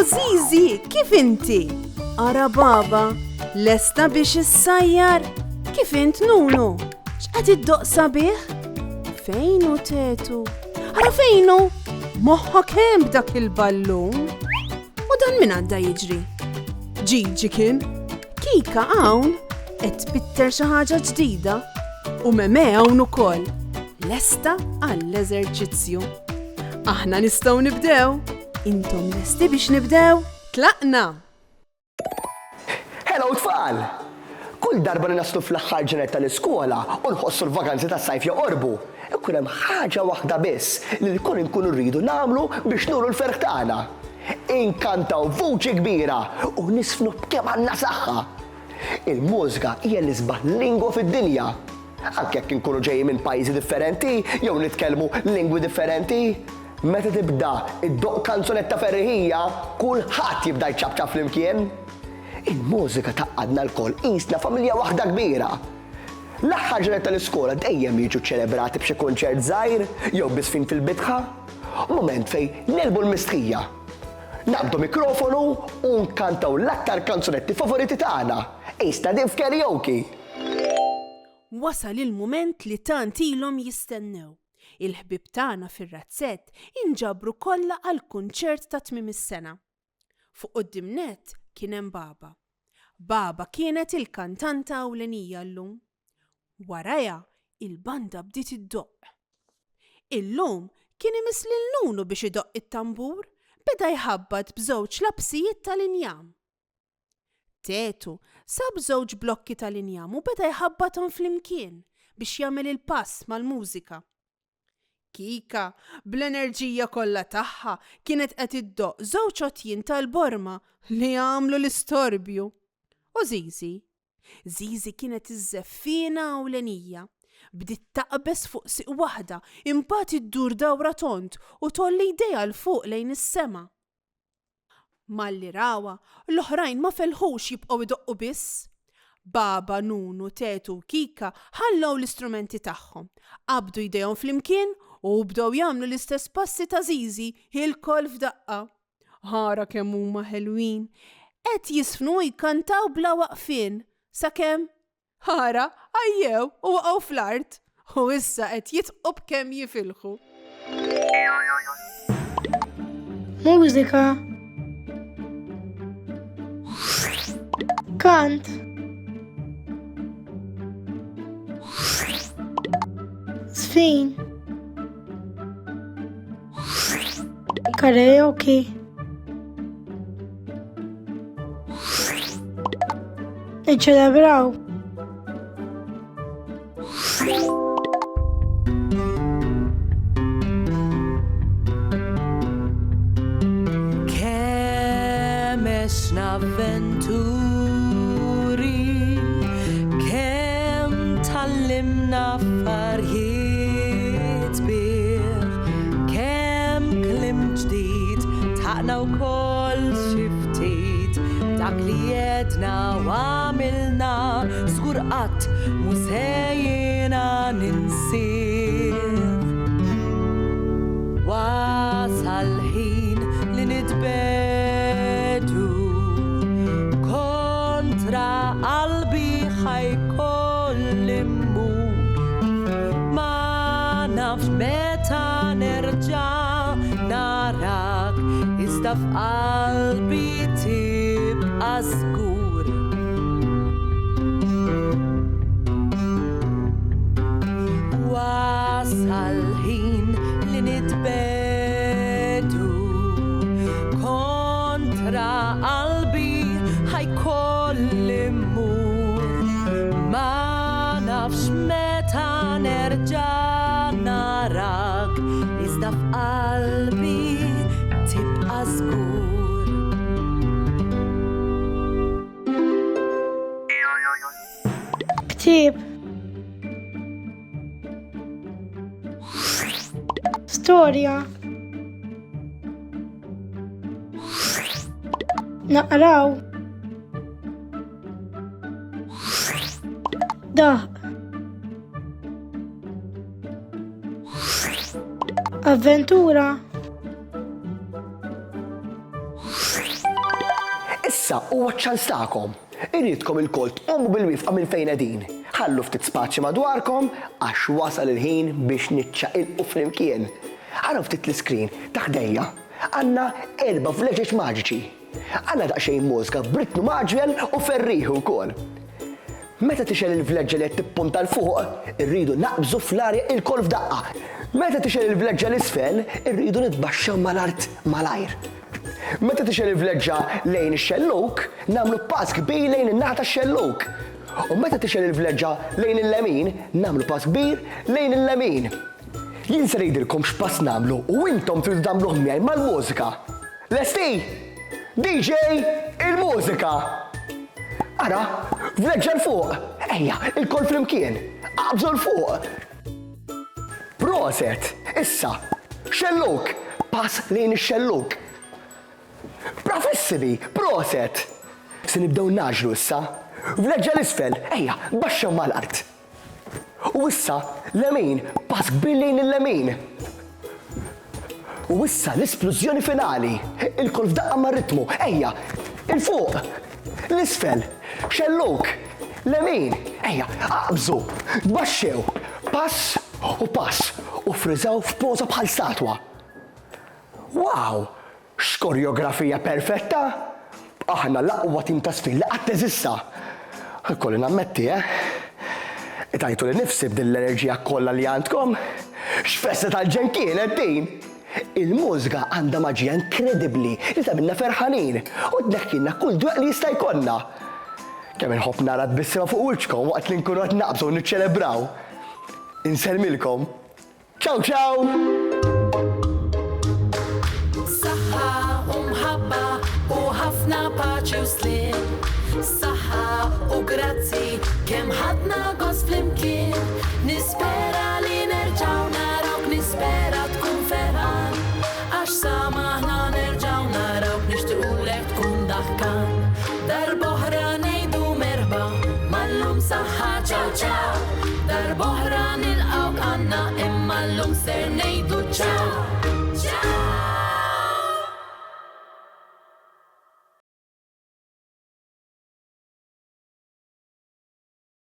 Zizi, kif inti? Ara baba, lesta biex issajjar? Kif int Nunu? X'qed iddoq sabiħ? Fejn hu Tetu? Ara fejn hu? Moħħok hemm b'dak il-ballun. U dan min għadda jiġri? Ġiġi kien. Kika hawn qed tpitter xi ħaġa ġdida u meme hawn ukoll. Lesta għall-eżerċizzju. Aħna nistgħu nibdew. Intom lesti biex nibdew? Tlaqna! Hello tfal! Kull darba li naslu fl-aħħar ġranet tal-iskola u nħossu l-vaganzi tas-sajf joqorbu, ikun hemm ħaġa waħda biss li lkoll inkunu rridu nagħmlu biex nuru l-ferħ tagħna. Inkantaw b'vuċi kbira u niżfnu b'kemm għandna saħħa! Il-mużika hija l-isbaħ lingwa fid-dinja. Anke jekk inkunu ġejjin minn pajjiżi differenti jew nitkellmu lingwi differenti, meta tibda ddoqq kanzunetta ferriħija, kulħadd jibda jċapċap flimkien. Il-mużika tgħaqqadna lkoll qisna familja waħda kbira. L-aħħar ġranet tal-iskola dejjem jiġu ċċelebrati b'xi kunċert żgħir jew bi żfin fil-bitħa, mument fejn negħlbu l-mistħija. Naqbdu mikrofonu u nkantaw l-aktar kanzunetti favoriti tagħna, qisna qegħdin f'karaoke! Wasal il-mument li tant ilhom jistennew. Il-ħbieb tagħna fir-razzett inġabru kollha għall-kunċert ta' tmiem is-sena. Fuq quddiem nett kien hemm Baba. Baba kienet il-kantanta ewlenija llum. Warajha il-banda bdiet iddoqq. Illum kien imiss lil Nunu biex idoqq it-tambur, beda jħabbat b'żewġ lapsijiet tal-injam. Tetu sab żewġ blokki tal-injam u beda jħabbathom flimkien biex jagħmel il-pass mal-mużika. Kika, bl-enerġija kollha tagħha, kienet qed iddoqq żewġ għotjien tal-borma li għamlu l-istorbju. U Zizi? Zizi kienet iż-żeffiena ewlenija. Bdiet taqbeż fuq sieq waħda, imbagħad iddur dawra tond u tgħolli jdejha 'l fuq lejn is-sema. Malli rawha, l-oħrajn ma felħux jibqgħu jdoqqu biss. Baba, Nunu, Tetu u Kika ħallew l-istrumenti tagħhom, qabdu jdejhom flimkien u bdew jagħmlu l-istess passi ta' Zizi ilkoll f'daqqa. Ara kemm huma ħelwin! Qed jiżfnu u jkantaw bla waqfien, sakemm Ara, għajjew u waqgħu fl-art, u issa qed jidħqu b'kemm jifilħu. Mużika. Kant. Sfin. Karaoke. Niċċelebraw. Kemm għexna avventuri, kemm tgħallimna affarijiet sbieħ, kemm kliem ġdid taqna wkoll xi ftit dak li għedna u għamilna żgur qatt mhu se jiena ninsih. Wasal ħin li nitbegħdu kontra qalbi ħajkolli mmur. Ma nafx meta nerġa' narak iżda f'qalbi tibqa' żgur. Wasal ħin li nitbegħdu kontra qalbi ħajkolli mmur. Ma nafx meta nerġa' narak iżda f'qalbi tibqa' żgur. Ktieb. Storja. Naqraw. Daħq. Avventura. Issa huwa ċ-ċans tagħkom. Irridkom ilkoll tqumu bil-wieqfa minn fejn qegħdin. Ħallu ftit spazju madwarkom għax wasal il-ħin biex niċċaqilqu flimkien. Araw ftit l-iskrin ta' ħdejja. Għandna erba' vleġeġ maġiċi. Għandna daqsxejn mużika b'ritmu mgħaġġel u ferrieħi wkoll. Meta tixgħel il-vleġġa li qed tippunta 'l fuq, irridu naqbżu fl-arja ilkoll f'daqqa. Meta tixgħel il-vleġġa 'l isfel, irridu nitbaxxew mal-art malajr. Meta tixgħel il-vleġġa lejn ix-xellug, nagħmlu pass kbir lejn in-naħa tax-xellug. U meta tixgħel il-vleġġa lejn il-lemin, nagħmlu pass kbir lejn il-lemin. Jien se ngħidilkom x'pass nagħmlu u intom tridu tagħmluh miegħi mal-mużika. Lesti? DJ, il-mużika! Ara, vleġġa 'l fuq! Ejja, ilkoll flimkien! Aqbżu 'l fuq! Proset! Issa, xellug! Pass lejn ix-xellug! Bravissimi! Proset! Se nibdew ngħaġġlu issa. Vleġġa 'l isfel! Ejja, baxxew mal-art! U issa, lemin, pass kbir lejn il-lemin. U issa l-isplużjoni finali. Ilkoll f'daqqa mar-ritmu. Ejja, 'il fuq, 'l isfel, xellug, lemin, ejja, aqbżu, tbaxxew, pass u pass u ffriżaw f'poża bħal statwa. Wow! X'koreografija perfetta! Aħna l-aqwa tim ta' żfin li qatt eżista! Ikolli nammetti, eh? Qtajtuli nifsi b'din l-enerġija kollha li għandkom! X'festa tal-ġenn kienet din! Il-mużika għandha maġija inkredibbli li tagħmilna ferħanin u tneħħilna kull dwieq li jista' jkollna. Kemm inħobb nara tbissima fuq wiċċkom waqt li nkunu qed naqbżu u niċċelebraw! Insellmilkom! Ciao ciao! Saħħa u mħabba u ħafna paċi u sliem. Saħħa u grazzi kemm ħadna gost flimkien. Nispera li nerġgħu narawk nispera tkun ferħan. Għax sa m'aħna nerġgħu narawk nixtiequlek tkun daħkan. Darb'oħra ngħidu merħba mal-lum saħħa ciao ciao. Darb'oħra nilqgħuk għandna imma llum ser ngħidu ciao.